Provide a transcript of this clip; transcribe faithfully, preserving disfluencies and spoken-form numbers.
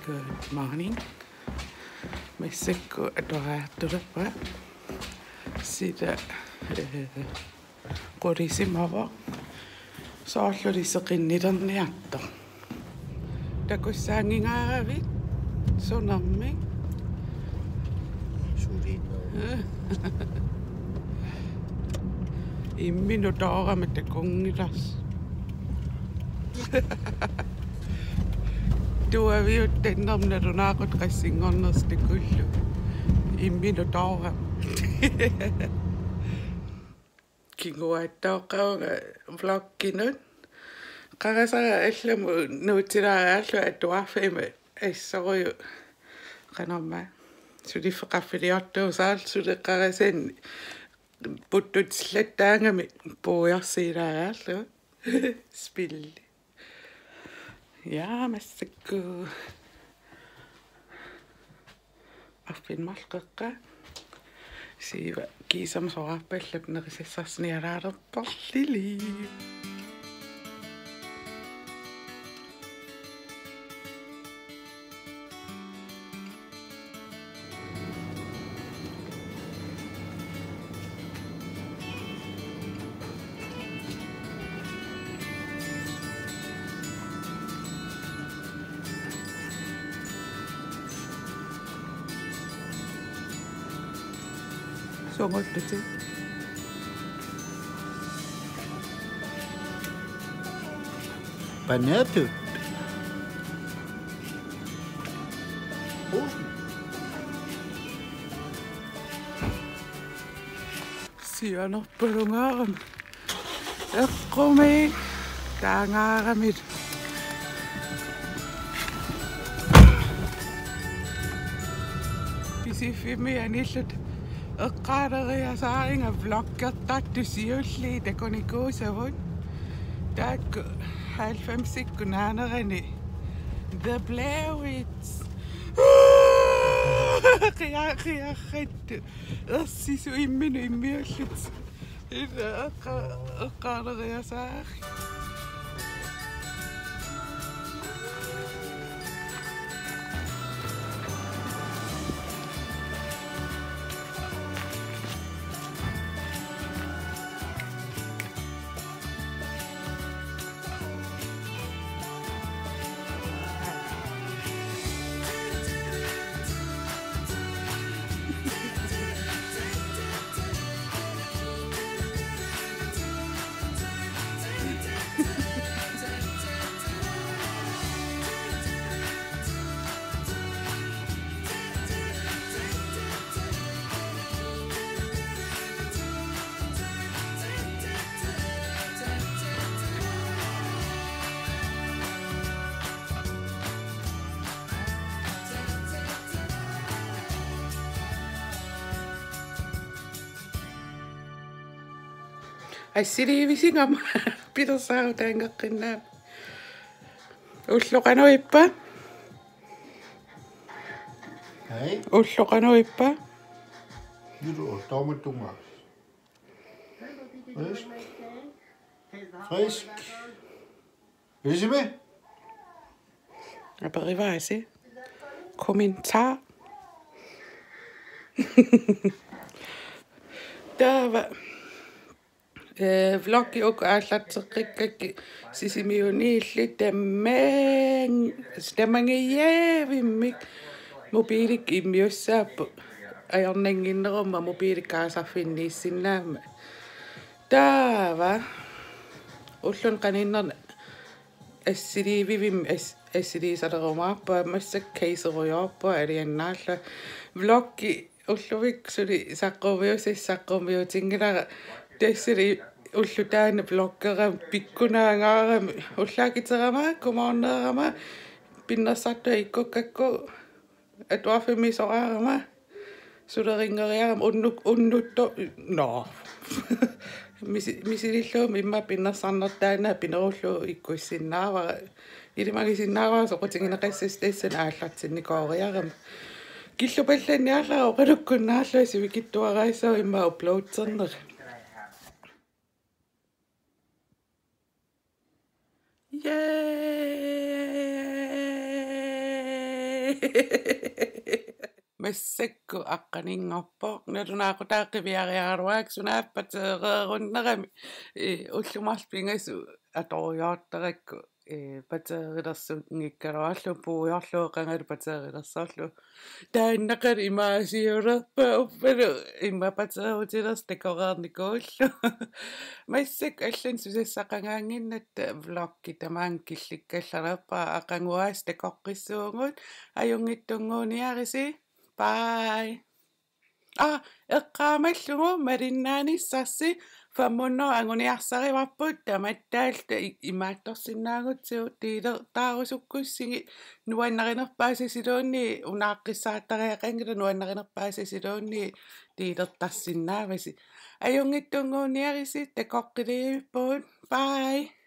Good morning. Massakkut atuariartulerpunga. Sila, eh, qulisimavoq. Soorluli seqinnilerniartoq. Takussaanngingaaravit sunermik? Suli. Imminut toorama takunngilarsi. Tuaviutannermik nalunaaqutaq qassinngornersoq takullugu. Imminut toorama. Kinguaattooqqavunga vlogginut. Qarasara allamut nuutilaariarlugu atuarfimmi assorujuk. Qanormaa. Suliffeqarfiliortuusaarlugu suli qarasanni puttutillattaagami puiorsiilaariarlugu. Spilli. Ja, massakkut. Arfineq-marluk qeqqa. Siiva kiisami soraarpallap nerisassarsi nialaalerporlili. Songortuti. Panatu. Sianerpalungaarami. Eqqumiik taangaaramik. Pisiffimmi anilluta eqqaaleriasaaringa vloggertartut siulliit takunikuusavut. Taakku halvfemsikkut naanerani The Blair Witch. Qia-, qiarrattu. Ersisut imminut immiullutik. Ila eqqa-, eqqaaleriasaarlugit. Assiliivisigama pilersaarutaanngeqqinnaa. Ulloq qanoq ippa? Hej. Ulloq qanoq ippa? Julu, toomattunga. Frisk. Frisk. Elisabeth? Aperivaasi. Kommentar. Taava, eh, vloggi uku aallarteqqikkakkit Sisimiuniilli tamang-, tamangiaavimmik mobiilikka immiussaapput ajornannginnerummat mobiilikka kaasarfinniissinnaammat. Taava ulluni qaninnerni assiliivivimmi as-, assiliisalerumaarpunga, massakkut caserujoorpunga alianaarlunga. Vloggi ullumikkut suli saqqummiussassi saqqummiutinngilara, tassali ulloq taanna vloggerama pikkunaangaarami, ullaakiterama, godmorgenerama, pinnersartunga ikkukkakku atuarfimmi soraarama, sulerinngeriarama unnuk-, unnutto-, nå. Misi-, misilillugumi immaqa pinnersarnertaannaat pinerullugu ikkussinnaavara. Ilimagisinnaavara soqutigineqassasut tassani aallartinnikooriarama. Killupallanniarlara oqalukkunnaarlunga sivikitsuaraassaaq immaqa uploaderneq. Yay! Massakkut aqqaninngorpoq. Nalunaaqutaq qiviariaraluarakku sunaaffa pateereerunnerami. Ee, ullut marluk pingasut atorujoortarakku. Ee, pateerilersunngikkaluarlugu puigorlugu qangali pateerilersorlugu. Taannaqalu imaasiulerpoq uppalu immaqa pateerutilersoq takoreernikuullugu. Massakkut allanut susassaqangaannginnatta vloggi tamaanga killikkallarpara aqaguaasiit takoqqissuugut ajunngitsunnguuniarisi. Bye. Aa, eqqaamallugu malinnaanissarsi fem hundrede anguniarsarivarput tamattaalluta i-, imaattorsinnaagutsigu deelertarusukkussigit nuannarinerpaasasiluunniit unaaqqissaartariaqanngilaq nuannarinerpaasasiluunniit deelertarsinnaavasi. Ajunngitsunnguuniarisi takoqqiliivippugut. Bye.